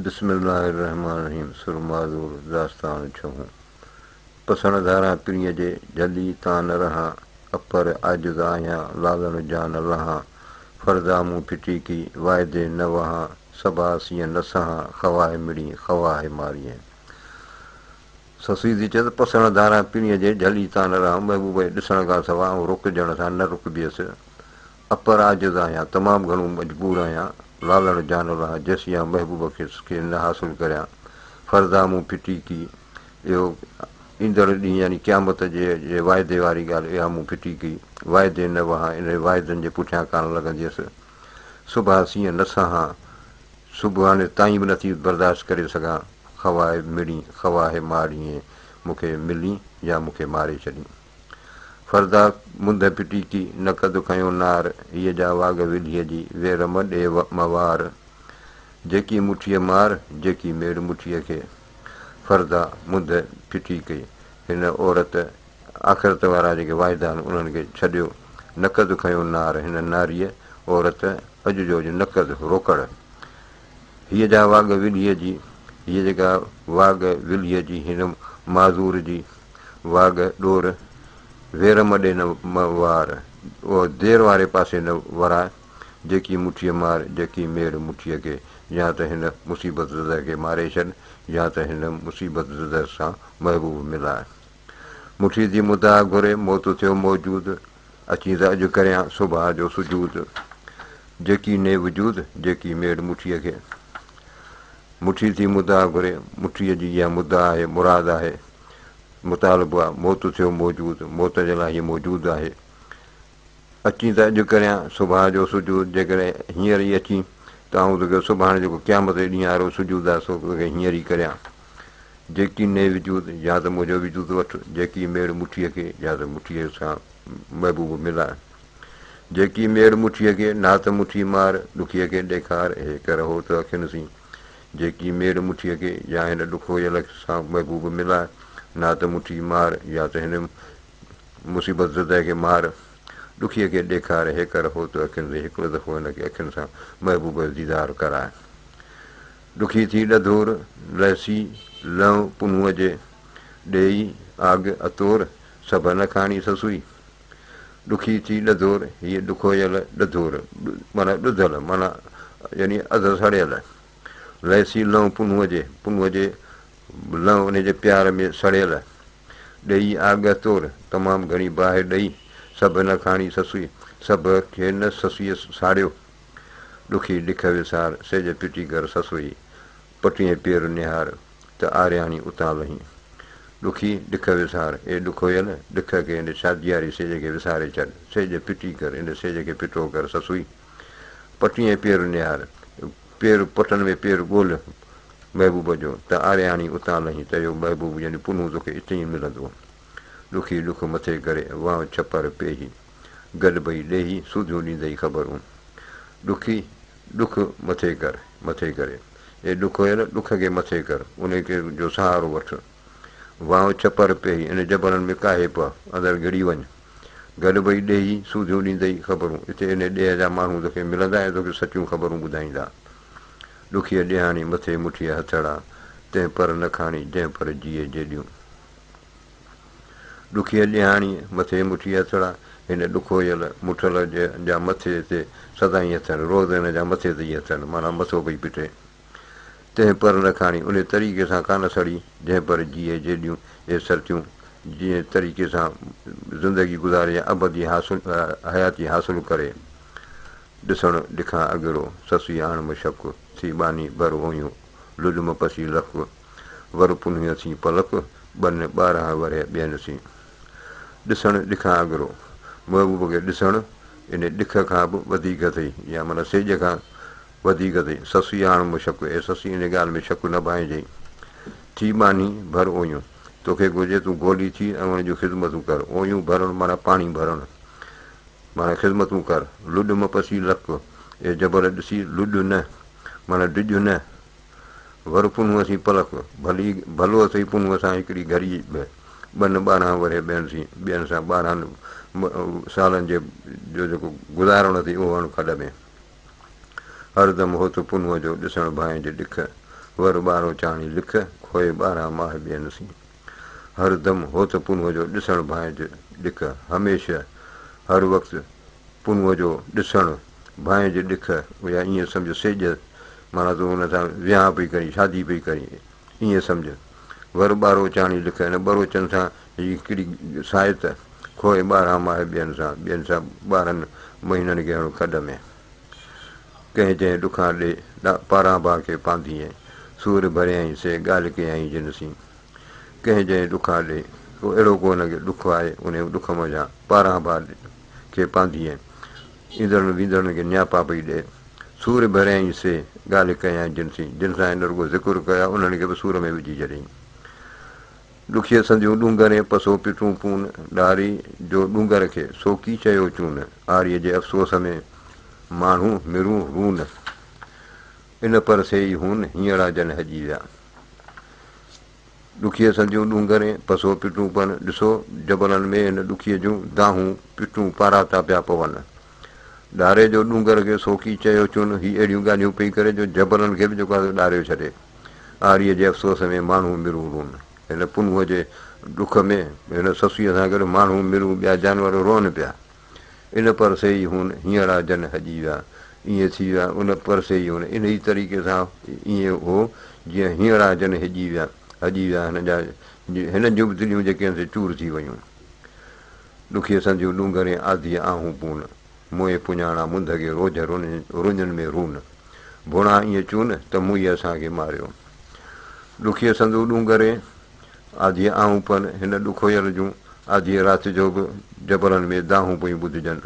بسم الله الرحمٰن الرحيم سر معذور داستان ڇهون پسڻ ڌاران پرينء جي جهلي تان نه رهان اپر عاجز آهيان لالڻ جان لهان فرضا مون ڦٽي ڪي واعدي نه وهان سڀا سيئن نه سهان خواهه مڙين خواهه مارين. سسئي ٿي چئي ته پسڻ ڌاران پرينء جي جهلي تان نه رهان محبوب جي ڏسڻ کان سواء آئون رڪجڻ سان نه رڪبيس. اپر عاجز آهيان، تمام گهڻو مجبور آهيان، لالڻ جان لهان، جيسين آئون محبوب کي کي نه حاصل ڪريان، فرضا مون ڦٽي ڪي، اهو ايندڙ ڏينهن يعني قيامت جي جي واعدي واري ڳالهه اها مون ڦٽي ڪئي، واعدي نه وهان، انهي واعدن جي پٺيان ڪانه لڳنديس، صبح سيئن نه سهان، سڀاڻي تائين به نٿي برداشت ڪري سگهان، خواهه مڙين، خواهه مارين، مون کي ملين يا مون کي ماري ڇڏين. فردا منڌ پٽيڪي، نه قد کنيو نار، هيء جا واڳ ولهيء جي، وير م ڏي م وار. جيڪي مٺيء مار، جيڪي ميڙ مٺيء کي. فردا منڌ ڦٽي ڪئي. هن عورت آخرت وارا جيڪي واعدا آهن، انهن کي ڇڏيو. نقد کنيو نار، هن ناريء، عورت، اڄ جو اڄ نقد، روڪڙ. هيء جا واڳ ولهيء جي، هيء جيڪا واڳ ولهيء جي، هن معذور جي. واڳ ڏور، وير م ڏي نه م وار، او دير واري پاسي نه وراء، جيڪي مٺيء مار، جيڪي ميڙ مٺيء کي، يا ته هن مصيبت زده کي ماري ڇڏ، يا ته هن مصيبت زده سان محبوب ملاء. مٺي ٿي مدعا گهري، موت ٿيو موجود، اچين ته اڄ ڪريان صبح جو سجود، جيڪي ني وجود، جيڪي ميڙ مٺيء کي. مٺي ٿي مدعا گهري، مٺيء جي اها مدعا آهي، مراد آهي، مطالبو آهي، موت ٿيو موجود، موت جي لاء هيء موجود آهي. اچين ته اڄ ڪريان صبح جو سجود، جيڪڏهن هينئر ئي اچين ته آئون توکي سڀاڻي جيڪو قيامت جي ڏينهن وارو سجود آهي سو توکي هينئر ئي ڪريان. جيڪي ني وجود، يا ته منهنجو وجود وٺ، جيڪي ميڙ مٺيء کي، يا ته مٺيء سان محبوب ملاء. جيڪي ميڙ مٺيء کي، نات مٺي مار، ڏکيء کي ڏيکار، هيڪر هوت اکين سين. جيڪي ميڙ مٺيء کي، يا هن ڏکويل سان محبوب ملاء، نات مٺي مار، يا ته هن مصيبت زده کي مار، ڏکيء کي ڏيکار، هيڪر هوت اکين سين، هڪڙو دفعو هن کي اکين سان محبوب جو ديدار ڪراء. ڏکي ٿي ڏڌور، لهسي لنء پنهونء جي، ڏيئي آڳ اتور، سڀ نه کاڻي سسئي. ڏکي ٿي ڏڌور، هيء ڏکويل ڏڌور، معنيٰ ڏڌل، معنيٰ يعني اڌ سڙيل. لهسي لنء پنهونء جي، پنهونء جي لنء ان جي پيار ۾ سڙيل. ڏيئي آڳ تور، تمام گهڻي باهه ڏئي، سڀ نه کاڻي سسئي، سڀ کي نه سسئيء ساڙيو. ڏکي ڏک وسار، سيج ڦٽي ڪر سسئي، پٽينء پير نهار، ته آرياڻي اتان لهين. ڏکي ڏک وسار، اي ڏکويل، ڏک کي ان شادياري سيج کي وساري ڇڏ، سيج ڦٽي ڪر، ان سيج کي ڦٽو ڪر، سسئي! پٽينء پير نهار، پير پٽن ۾ پير ڳولهه محبوب جو، ته آرياڻي اتان لهين، ته اهو محبوب يعني پنهون توکي اتي ئي ملندو. ڏکي ڏک مٿي ڪري، وانء ڇپر پيهي. گڏ ٻئي ڏيهي، سوڌيون ڏيندئي خبرون. ڏکي ڏک مٿي ڪر، مٿي ڪري. اي ڏکويل، ڏک کي مٿي ڪر، انهي کي جو سهارو وٺ. وانء ڇپر پيهي، انهي جبلن ۾ ڪاهي پء، اندر گهڙي وڃ. گڏ ٻئي ڏيهي، سوڌيون ڏيندئي خبرون. اتي انهي ڏيهه جا ماڻهو توکي ملندا ۽ توکي سچيون خبرون ٻڌائيندا. ڏکيء ڏيهاڻي، مٿي مٺيء هٿڙا، تنهن پر نه کاڻي، جنهن پر جيئي جيڏيون. ڏکيء ڏيهاڻيء، مٿي مٺيء هٿڙا، هن ڏکويل مٺل جا مٿي تي سدائين هٿ آهن، روز هن جا مٿي تي ئي هٿ آهن، معنيٰ مٿو پئي پٽي. تنهن پر نه کاڻي، انهيء طريقي سان ڪانه سڙي، جنهن پر جيئي جيڏيون اي سرتيون، جنهن طريقي سان زندگي گذاري يا ابدي حياتي حاصل ڪري. ڏسڻ ڏکان اڳرو، سسئي آڻ م شڪ، ٿي ٻانهي ڀر اويون، لڏ م پسي لڪ. ور پنهونء سين پلڪ، ٻن 12 ورهيه ٻين سين. ڏسڻ ڏکان اڳرو، محبوب کي ڏسڻ ان ڏک کان به وڌيڪ اٿئي يا معنيٰ سيڄ کان وڌيڪ اٿئي. سسئي آڻ م شڪ، اي سسئي ان ڳالهه ۾ شڪ نه ڀانئجئين. ٿي ٻانهي ڀر اويون، توکي گهرجي تون گولي ٿي ۽ ان جون خدمتون ڪر. اويون ڀرڻ معنيٰ پاڻي ڀرڻ، معنيٰ خدمتون ڪر. لڏ م پسي لڪ، اي جبل ڏسي لڏ نه، معنيٰ ڊڄ نه. ور پنهونء سين پلڪ، ڀلي ڀلو اٿئي پنهونء سان هڪڙي گهڙي به، ٻن 12 ورهيه ٻين سين، ٻين سان 12 سالن جي جو جيڪو گذارڻ اٿئي اهو هڻ کڏ ۾. هر دم هوت پنهونء جو ڏسڻ ڀانئج ڏک، ور ٻاروچاڻي لک، کوء 12 ماهه ٻين سين. هر دم هوت پنهونء جو ڏسڻ ڀانئج ڏک، هميشه هر وقت پنهونء جو ڏسڻ ڀانئج ڏک، يا ائين سمجهه سيڄ معنيٰ تون ان سان ويهانء پئي ڪرين، شادي پئي ڪرين، ائين سمجهه. ور ٻاروچاڻي لک، هن ٻروچن سان هي هڪڙي سائت، کوء 12 ماهه ٻين سان، ٻين سان 12 مهينن کي هڻ کڏ ۾. ڪنهن جنهن ڏکان ڏي پاران با کي پانڌيئين، سور ڀريائين سي ڳالهه ڪيائين جن سين. ڪنهن جنهن ڏکان ڏي، ڪو اهڙو ڪو هن کي ڏک آهي، انهيء ڏک منجهان پاران با کي پانڌيئين، ايندڙن ويندڙن کي نياپا پئي ڏي. سور ڀريائين سي ڳالهه ڪيائين جن سين، جن سان هن رڳو ذڪر ڪيو، انهن کي به سور ۾ وجهي ڇڏيائين. ڏکيء سنديون ڏونگرين، پسو پٽون پون، ڏاري جو ڏونگر کي، سوڪي چيو چون، آريء جي افسوس ۾، ماڻهو مرون رون. ان پر سي ئي هون، هينئڙا جن هڄي ويا. ڏکيء سنديون ڏونگرين، پسو پٽون پن، ڏسو جبلن ۾ هن ڏکيء جون دانهون، پٽون، پاراتا پيا پون. ڏاري جو ڏونگر کي سوڪي چيو چون، هي اهڙيون ڳالهيون پئي ڪري جو جبلن کي به جيڪو آهي سو ڏاريو ڇڏي. آريء جي افسوس ۾ ماڻهو مرون رون. هن پنهونء جي ڏک ۾ هن سسئيء سان گڏ ماڻهو مرون ٻيا جانور روئن پيا. ان پر سي ئي هون، هينئڙا جن هڄي ويا. ائين ٿي ويا، ان پر سي ئي هون. انهيء طريقي سان ائين هو جيئن هينئڙا جن هڄي ويا، هڄي ويا هنن جا، هنن جون به دليون جيڪي آهن سي چور ٿي ويون. ڏکيء سنديون ڏونگرين آڌيء آهون پون، موئي پڃاڻا منڌ کي روجهه رڃن ۾ رون. ڀوڻا ائين چون ته موئي اسان کي ماريو. ڏکيء سندو ڏونگرين آڌيء آهون پن، هن ڏکويل جون آڌيء رات جو به جبلن ۾ دانهون پيون ٻڌجن.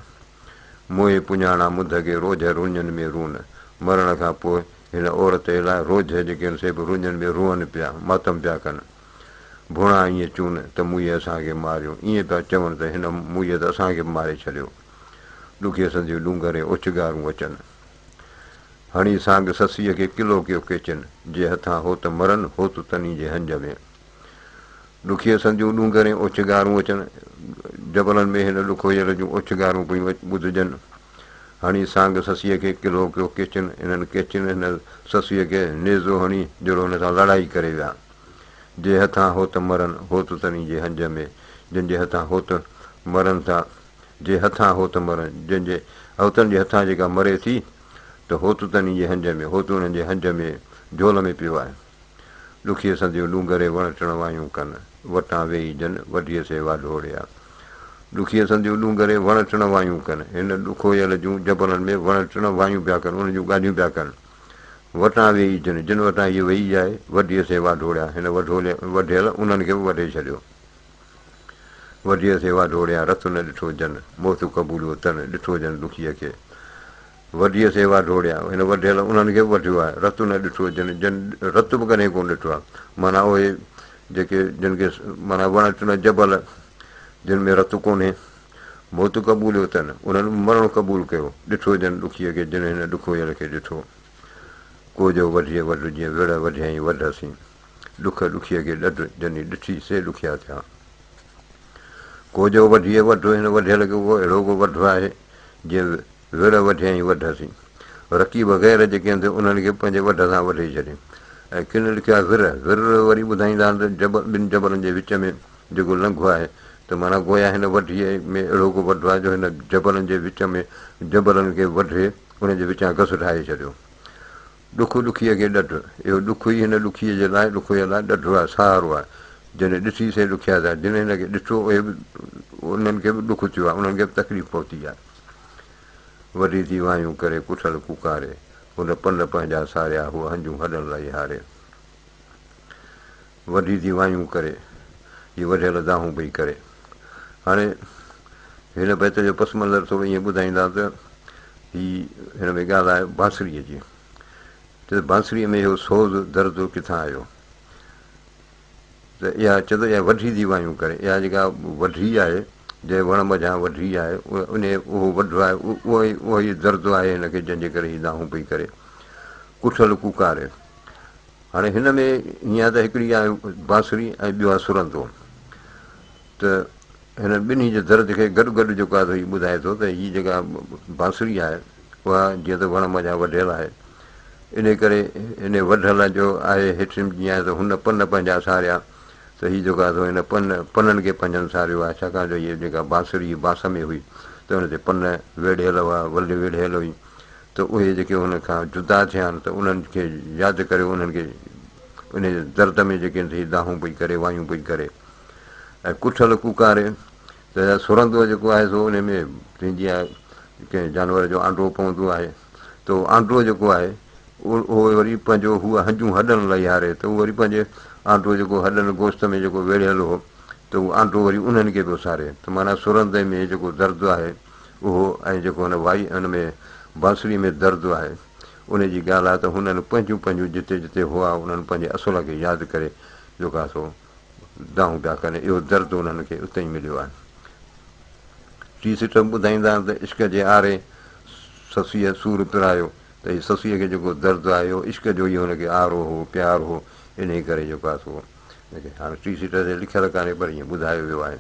موئي پڃاڻا منڌ کي روجهه رڃن ۾ رون. مرڻ کان پوء هن عورت جي لاء روجهه جيڪي آهن سي به رڃن ۾ روئن پيا، ماتم پيا ڪن. ڀوڻا ائين چون ته موئي اسان کي ماريو، ائين پيا چون ته هن موئي ته اسان کي به ماري ڇڏيو. ڏکيء سنديون ڏونگرين اوڇگارون اچن. هڻي سانگ سسيء کي ڪلو ڪيو ڪيچن، جي هٿان هوت مرن، هوت تني جي هنج ۾. ڏکيء سنديون ڏونگرين اوڇگارون اچن، جبلن ۾ هن ڏکويل جون اوڇگارون پيون ٻڌجن. هڻي سانگ سسيء کي ڪلو ڪيو ڪيچن، انهن ڪيچن هن سسيء کي نيزو هڻي جهڙو هن سان لڙائي ڪري ويا. جي هٿان هوت مرن، هوت تني جي هنج ۾، جن جي هٿان هوت مرن ٿا، جي هٿان هوت مرن، جن جي هوتن جي هٿان جيڪا مري ٿي، ته هوت تني جي هنج ۾، هوت انهن جي هنج ۾، جهول ۾ پيو آهي. ڏکيء سنديون ڏونگري وڻ ٽڻ وايون ڪن، وٽان ويهي جن، وڍيء سي واڍوڙيا. ڏکيء سنديون ڏونگري وڻ ٽڻ وايون ڪن، هن ڏکويل جون جبلن ۾ وڻ ٽڻ وايون پيا ڪن، انهن جون ڳالهيون پيا ڪن. وٽان ويهي جن، جن وٽان هيء ويئي آهي، وڍيء سي واڍوڙيا، هن وڍيل انهن کي به وڍي ڇڏيو. وڍيء سي واڍوڙيا، رت نه ڏٺو جن، موت قبوليو تن، ڏٺو جن ڏکيء کي. وڍيء سي واڍوڙيا، هن وڍيل انهن کي به وڍيو آهي، رت نه ڏٺو جن، جن رت به ڪڏهن ڪونه ڏٺو آهي، معنيٰ اهي جيڪي جن کي معنيٰ وڻ ٽڻ جبل جن ۾ رت ڪونهي. موت قبوليو تن، انهن به مرڻ قبول ڪيو. ڏٺو جن ڏکيء کي، جن هن ڏکويل کي ڏٺو. ڪو جو وڍيء وڍ، جيئن ويڙهه وڍيائين وڍ سين. ڏک ڏکيء کي ڏڍ، جني ڏٺي سي ڏکيا ٿيا. ڪو جو وڍيء وڍ، هن وڍيل کي ڪو اهڙو ڪو وڍ آهي، جيئن ويڙهه وڍيائين وڍ سين. رقيب غير جيڪي آهن سي انهن کي به پنهنجي وڍ سان وڍي ڇڏين. ۽ ڪن لکيا ور، ور وري ٻڌائيندا آهن ته جبل ٻن جبلن جي وچ ۾ جيڪو لنگهه آهي ته معنيٰ گويا هن وڍيء ۾ اهڙو ڪو وڍ آهي جو هن جبلن جي وچ ۾ جبلن کي وڍي انهن جي وچان گس ٺاهي ڇڏيو. ڏک ڏکيء کي ڏڍ، اهو ڏک ئي هن ڏکيء جي لاء ڏکويل لاء ڏڍ آهي، سهارو آهي. جنهن ڏٺي سي ڏکيا ٿيا، جن هن کي ڏٺو اهي به انهن کي به ڏک ٿيو آهي، انهن کي به تڪليف پهتي آهي. وڍي ٿي وايون ڪري ڪٺل ڪوڪاري، هن پن پنهنجا ساريا، هوء هنجون هڏن لئي هاري. وڍي ٿي وايون ڪري، هي وڍيل دانهون پئي ڪري. هاڻي هن بيت جو پس منظر ٿورو ائين ٻڌائيندا ته هي هن ۾ ڳالهه آهي بانسريء جي ته بانسريء ۾ اهو سوز درد ڪٿان آيو ته اها چئي ٿو اها وڍي ٿي وايون ڪري، اها جيڪا وڍي آهي جنهن وڻ منجهان وڍي آهي ان اهو وڍ آهي اهو ئي اهو ئي درد آهي هن کي جنهن جي ڪري هي دانهون پئي ڪري. ڪٺل ڪوڪاري. هاڻي هن ۾ هيئن آهي ته هڪڙي آهي بانسري ۽ ٻيو آهي سرندو ته هن ٻنهي جي درد کي گڏ گڏ جيڪو آهي هي ٻڌائي ٿو ته هي جيڪا بانسري آهي اها جيئن ته وڻ منجهان وڍيل آهي انهي ڪري انهي وڍل جو آهي هيٺ جيئن آهي ته هن پن پنهنجا ساريا ته هي جيڪو آهي سو هن پن پنن کي پنهنجن ساريو آهي ڇاڪاڻ جو هيء جيڪا بانسري بانس ۾ هئي ته ان تي پن ويڙهيل هئا ول ويڙهيل هئي ته اهي جيڪي هن کان جدا ٿيا آهن ته انهن کي ياد ڪري انهن کي انهي درد ۾ جيڪي آهن سي دانهون پئي ڪري وايون پئي ڪري ۽ ڪٺل ڪوڪاري ته سرندو جيڪو آهي سو انهي ۾ ٿيندي آهي ڪنهن جانور جو آنڊو پوندو آهي ته اهو آنڊو جيڪو آهي اهو وري پنهنجو هوء هنجون هڏن لهياري ته اهو وري پنهنجي آنڊو جيڪو هڏن گوشت ۾ جيڪو ويڙهيل هو ته اهو آنڊو وري انهن کي پيو ساري ته معنيٰ سرندي ۾ جيڪو درد آهي اهو ۽ جيڪو هن وائي ان ۾ بانسري ۾ درد آهي ان جي ڳالهه آهي ته هنن پنهنجون پنهنجون جتي جتي هئا انهن پنهنجي اصل کي ياد ڪري جيڪو آهي سو دانهون پيا ڪن، اهو درد انهن کي اتي ئي مليو آهي. ٽي سٽ ٻڌائيندا آهن ته عشق جي آري سسيء سور پرايو ته هي سسيء کي جيڪو درد آيو عشق جو ئي هن کي آرو هو، پيار هو، انهيء ڪري جيڪو آهي سو هاڻي ٽي سٽ تي لکيل ڪانهي پر ائين ٻڌايو ويو آهي.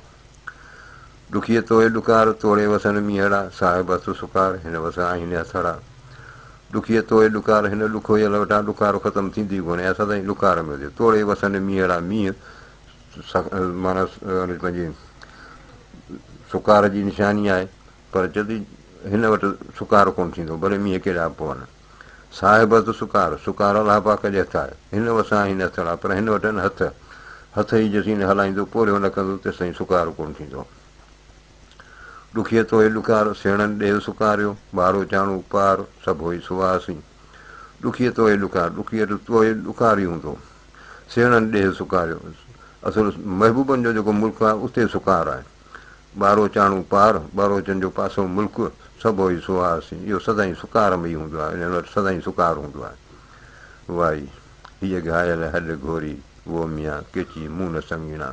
ڏکيء توئي ڏڪار، توڙي وسن مينهڙا، صاحب هٿ سڪار، هن وس آهين هٿڙا. ڏکيء توئي ڏڪار، هن ڏکويل وٽان ڏڪار ختم ٿيندي ڪونهي ۽ سدائين ڏڪار ۾ هجي. توڙي وسن مينهڙا، مينهن معنيٰ پنهنجي سڪار جي نشاني آهي، پر چئي ٿي هن وٽ سڪار ڪونه ٿيندو، ڀلي مينهن ڪيڏا به پون. صاحب هٿ سڪار، سڪار الله پاڪ جي هٿ آهي. هن وسان آهين هٿڙا، پر هن وٽ آهن هٿ. هٿ ئي جيسين نه هلائيندو، پورهيو نه ڪندو، تيستائين سڪار ڪونه ٿيندو. ڏکيء توهي ڏکار، سيڻن ڏيهه سڪاريو، ٻاروچاڻو پار، سڀوئي سواسين. ڏکيء توهي ڏکار، ڏکيء وٽ توهي ڏکار ئي هوندو. سيڻن ڏيهه سڪاريو، اصل محبوبن جو جيڪو ملڪ آهي، اتي سڪار آهي. ٻاروچاڻو پار، ٻاروچن جو پاسو ملڪ، سڀوئي سواسين. اهو سدائين سڪار ۾ ئي هوندو آهي، انهن وٽ سدائين سڪار هوندو آهي. وائي، هيء گهايل هڏ گهوري، وو ميان، ڪيچي مون نه سڱيڻا.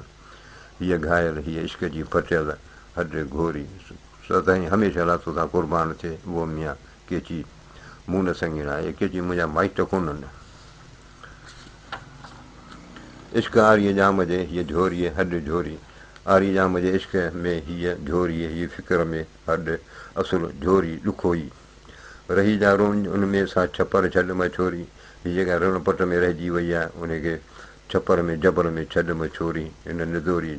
هيء گهايل، هيء عشق جي ڦٽيل هڏ گهوري، سدائين هميشه لاء توتان قربان ٿئي، وو ميان، ڪيچي مون نه سڱيڻا. اهي ڪيچي منهنجا مائٽ ڪونهن. عشق آريء ڄام جي، هيء جهوريء هڏ جهوري. آريء ڄام جي عشق ۾ هيء جهوريء، هيء فڪر ۾ هڏ، اصل جهوري ڏکوئي. رهي جا روڃ ان ۾، سا ڇپر ڇڏ م ڇوري. هيء جيڪا رڻ پٽ ۾ رهجي وئي آهي، ان کي ڇپر ۾ جبل ۾ ڇڏ م ڇوري. هن ندوري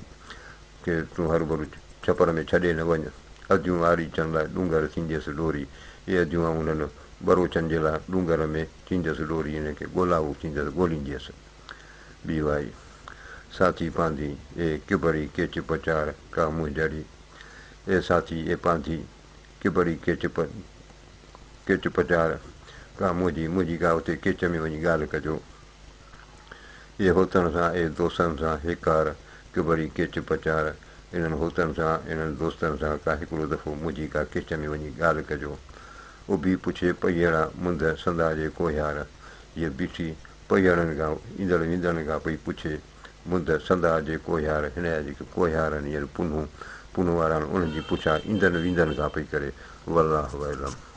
کي تون هروڀرو ڇپر ۾ ڇڏي نه وڃ. اديون آريچن لاء ڏونگر ٿينديس ڏوري. اي اديون آئون انهن ٻروچن جي لاء ڏونگر ۾ ٿيندس ڏوري، انهن کي ڳولائو ٿيندس ڳولينديس. ٻي وائي، ساٿي پانڌي، اي ڪبري ڪيچ پچار، ڪا منهنجڙي. اي ساٿي اي پانڌي، ڪبري ڪيچ ڪيچ پچار، ڪا منهنجي، منهنجي ڪا اتي ڪيچ ۾ وڃي ڳالهه ڪجو. اي هوتن سان، اي دوستن سان، هيڪار، ڪبري ڪيچ پچار، انهن هوتن سان، انهن دوستن سان ڪا هڪڙو دفعو منهنجي ڪا ڪيچ ۾ وڃي ڳالهه ڪجو. اڀي پڇي پئيهڙا، منڌ سندا جي ڪوهيار، هيء بيٺي پئيهڙن کان، ايندڙ ويندڙن کان پئي پڇي، منڌ سندا جي ڪوهيار، هن جا جيڪي ڪوهيار آهن، يعني پنهون، پنهون وارا آهن، انهن جي پڇا ايندڙ ويندڙن کان پئي ڪري. والله اعلم.